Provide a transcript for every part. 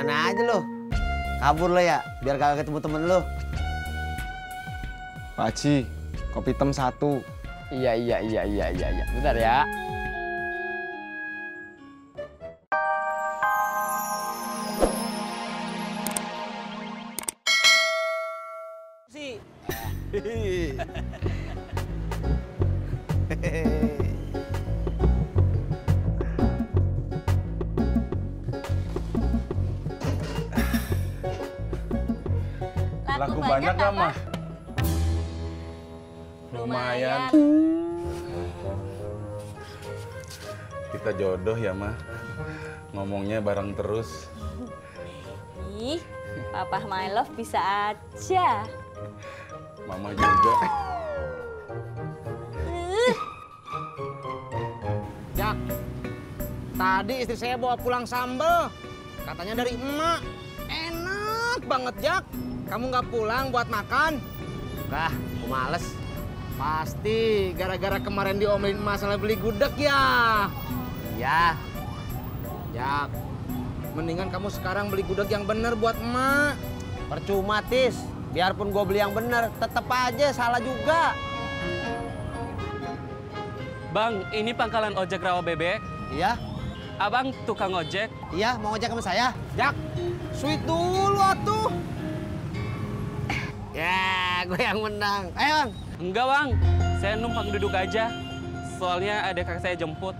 Mana aja lo? Kabur lo ya, biar kagak ketemu temen lo. Pak Haji, kopi hitam 1. Iya. Bentar ya. Si. Laku banyak gak, Mah? Lumayan. Kita jodoh ya, Mah. Ngomongnya bareng terus. Ih, Papa My Love bisa aja. Mama juga. Jak, tadi istri saya bawa pulang sambal. Katanya dari emak. Enak banget, Jak. Kamu nggak pulang buat makan? Enggak, aku males. Pasti gara-gara kemarin diomelin masalah beli gudeg ya. Iya. Jak, mendingan kamu sekarang beli gudeg yang bener buat emak. Percuma, Tis. Biarpun gue beli yang bener, tetep aja salah juga. Bang, ini pangkalan ojek rawa bebek. Iya? Abang tukang ojek. Iya, mau ojek sama saya. Jak, sweet dulu atuh. Ya, gue yang menang. Ayo, Bang. Enggak, Bang. Saya numpang duduk aja. Soalnya ada kakak saya jemput.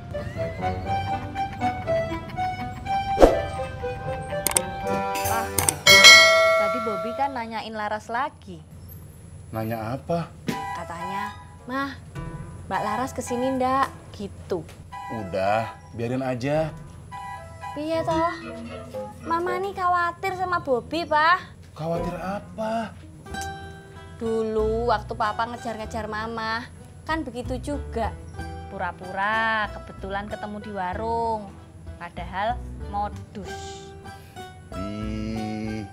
Tadi Bobby kan nanyain Laras lagi. Nanya apa? Katanya, Mah, Mbak Laras kesini ndak? Gitu. Udah, biarin aja. Piye toh? Mama nih khawatir sama Bobby, Pak. Khawatir apa? Dulu waktu Papa ngejar-ngejar Mama, kan begitu juga. Pura-pura kebetulan ketemu di warung. Padahal modus. Ih,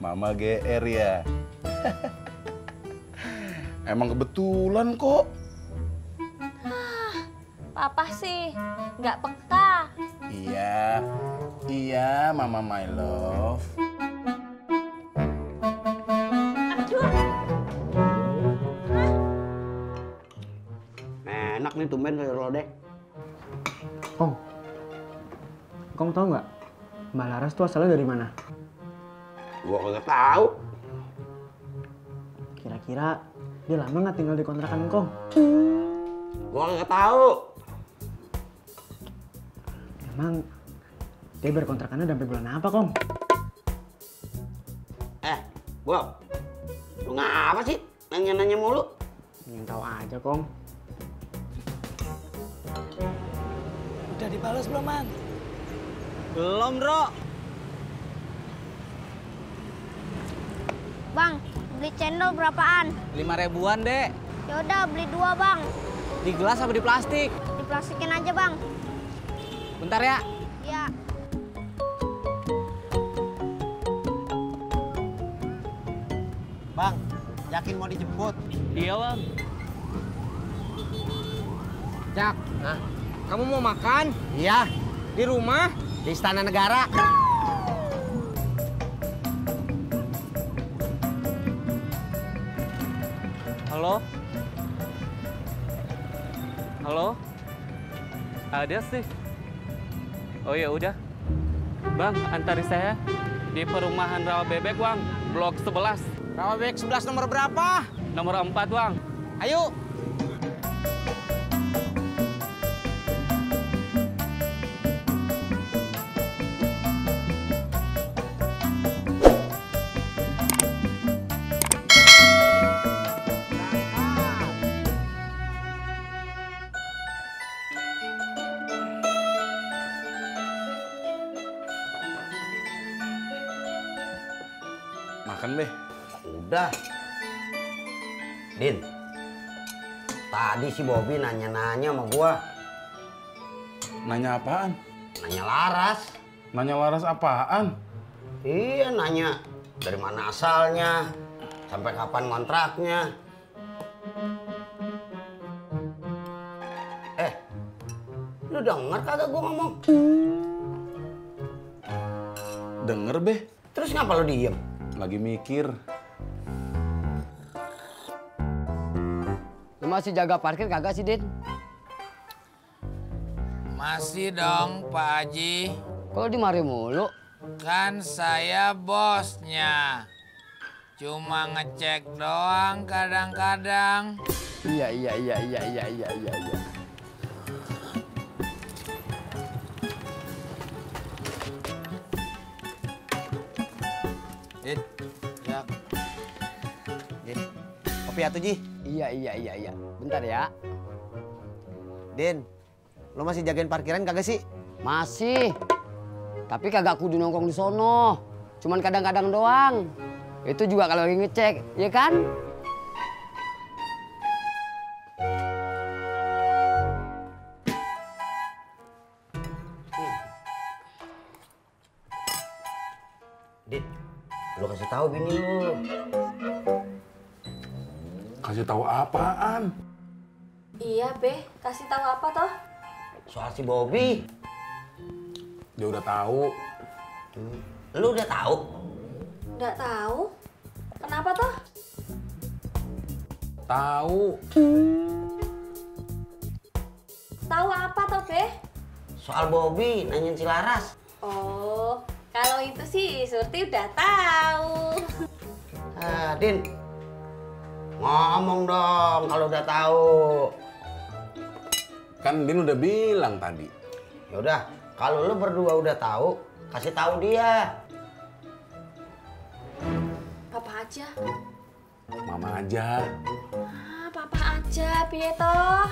Mama GR ya. Emang kebetulan kok. Papa sih nggak peka. Iya, Mama My Love. Enak nih tumben sayur lodeh. Kong tahu nggak Mbak Laras tuh asalnya dari mana? Gua kagak tahu. Kira-kira dia lama nggak tinggal di kontrakan Kong? Gua kagak tahu. Emang dia berkontrakannya sampai bulan apa Kong? Bob, lu ngapa sih nanya-nanya mulu? Ingin tahu aja Kong. Udah dibalas belum, Man? Belum, Bro. Bang, beli cendol berapaan? 5.000-an, Dek. Yaudah, beli 2, Bang. Di gelas apa di plastik? Diplastikin aja, Bang. Bentar ya. Ya. Bang, yakin mau dijemput? Iya, Bang. Jak, kamu mau makan? Iya. Di rumah? Di Istana Negara. Halo? Halo? Ada sih. Oh ya udah. Bang, antarin saya di perumahan Rawa Bebek, Bang. Blok 11. Rawa Bebek 11 nomor berapa? Nomor 4, Bang. Ayo. Makan deh. Udah. Din, tadi si Bobby nanya-nanya sama gua. Nanya apaan? Nanya Laras. Nanya Laras apaan? Iya, nanya dari mana asalnya, sampai kapan kontraknya. Lu denger kagak gua ngomong? Denger, Beh. Terus ngapa lo diem? Lagi mikir. Lu masih jaga parkir kagak sih, Din? Masih dong, Pak Haji. Kalau dimari mulu. Kan saya bosnya. Cuma ngecek doang kadang-kadang. Iya. Din, ya. Din, kopi atuh, Ji. Iya. Bentar ya. Din, lo masih jagain parkiran kagak sih? Masih. Tapi kagak kudu nongkrong di sono. Cuman kadang-kadang doang. Itu juga kalau lagi ngecek, ya kan? Din, lo kasih tahu bini lo. Kasih tahu apaan? Iya, Be. Kasih tahu apa toh? Soal si Bobby. Dia udah tahu. Lu udah tahu? Nggak tahu. Kenapa toh? Tahu. Tahu apa toh, Be? Soal Bobby, nanyain si Laras. Oh, kalau itu sih Surti udah tahu. Din, ngomong dong kalau udah tahu. Kan Din udah bilang tadi. Ya udah, kalau lu berdua udah tahu, kasih tahu dia. Papa aja. Mama aja. Ah, Papa aja, piye toh?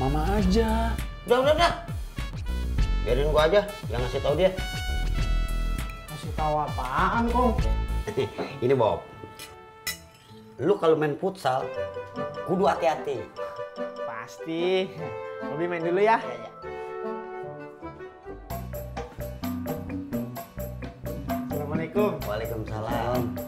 Mama aja. Udah. Biarin gua aja yang ngasih tahu dia. Kasih tahu apaan, Kong? Ini Bob. Lu kalau main futsal, kudu hati-hati. Pasti. Bobby main dulu ya. Assalamualaikum. Waalaikumsalam.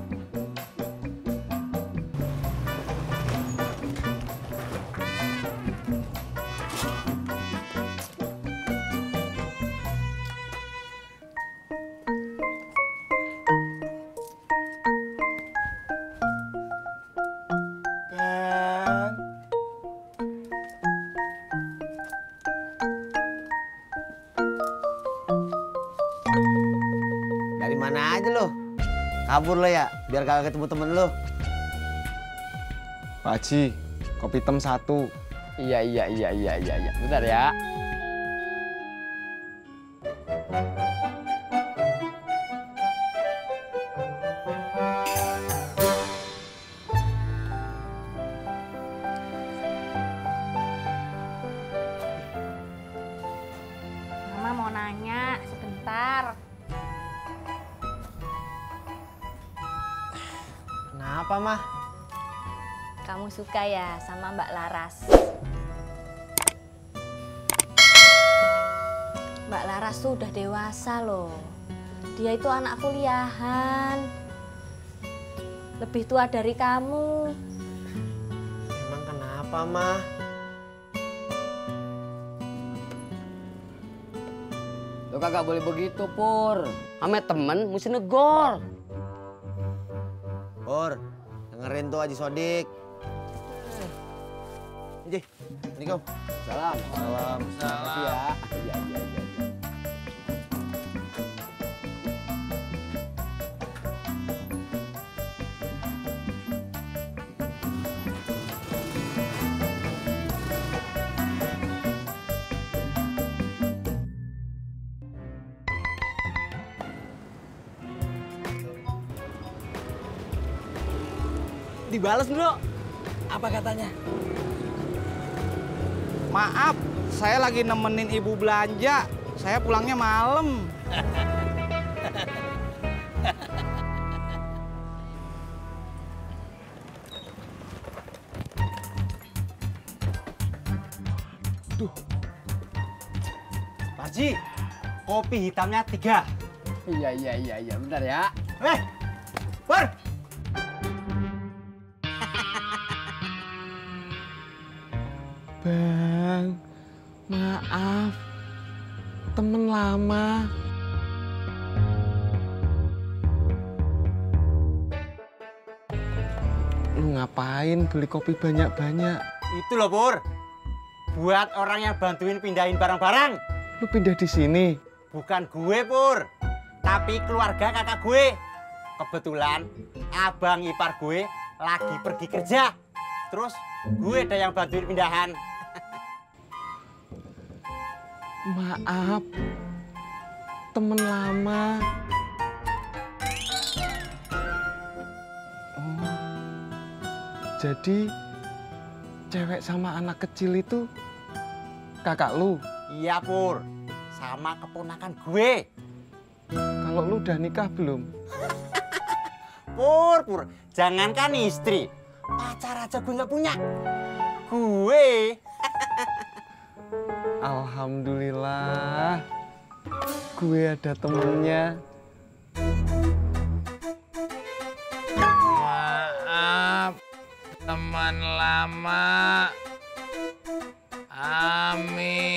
Dari mana aja lo? Kabur lo ya, biar kagak ketemu temen lo. Pak Haji, kopi hitam 1. Iya. Bentar ya. Mama mau nanya sebentar. Kenapa, Mah? Kamu suka ya sama Mbak Laras? Mbak Laras tuh udah dewasa loh. Dia itu anak kuliahan. Lebih tua dari kamu. Emang kenapa, Mah? Lo kagak boleh begitu, Pur. Ame temen mesti negor. Pur, dengerin tuh Haji Sodik. Haji, Assalamualaikum. Salam. Makasih ya. Iya. Dibales, Bro. Apa katanya? Maaf, saya lagi nemenin ibu belanja. Saya pulangnya malam. Pak Haji, kopi hitamnya 3. Iya. Bentar ya. Pur! Bang, maaf. Temen lama. Lu ngapain beli kopi banyak-banyak? Itu loh, Pur. Buat orang yang bantuin pindahin barang-barang. Lu pindah di sini? Bukan gue, Pur. Tapi keluarga kakak gue. Kebetulan abang ipar gue lagi pergi kerja. Terus gue ada yang bantuin pindahan. Maaf, temen lama. Oh, jadi cewek sama anak kecil itu kakak lu? Iya, Pur. Sama keponakan gue. Kalau lu udah nikah belum? Pur, jangankan istri. Pacar aja gue nggak punya. Gue. Alhamdulillah, gue ada temennya. Maaf, teman lama. Amin.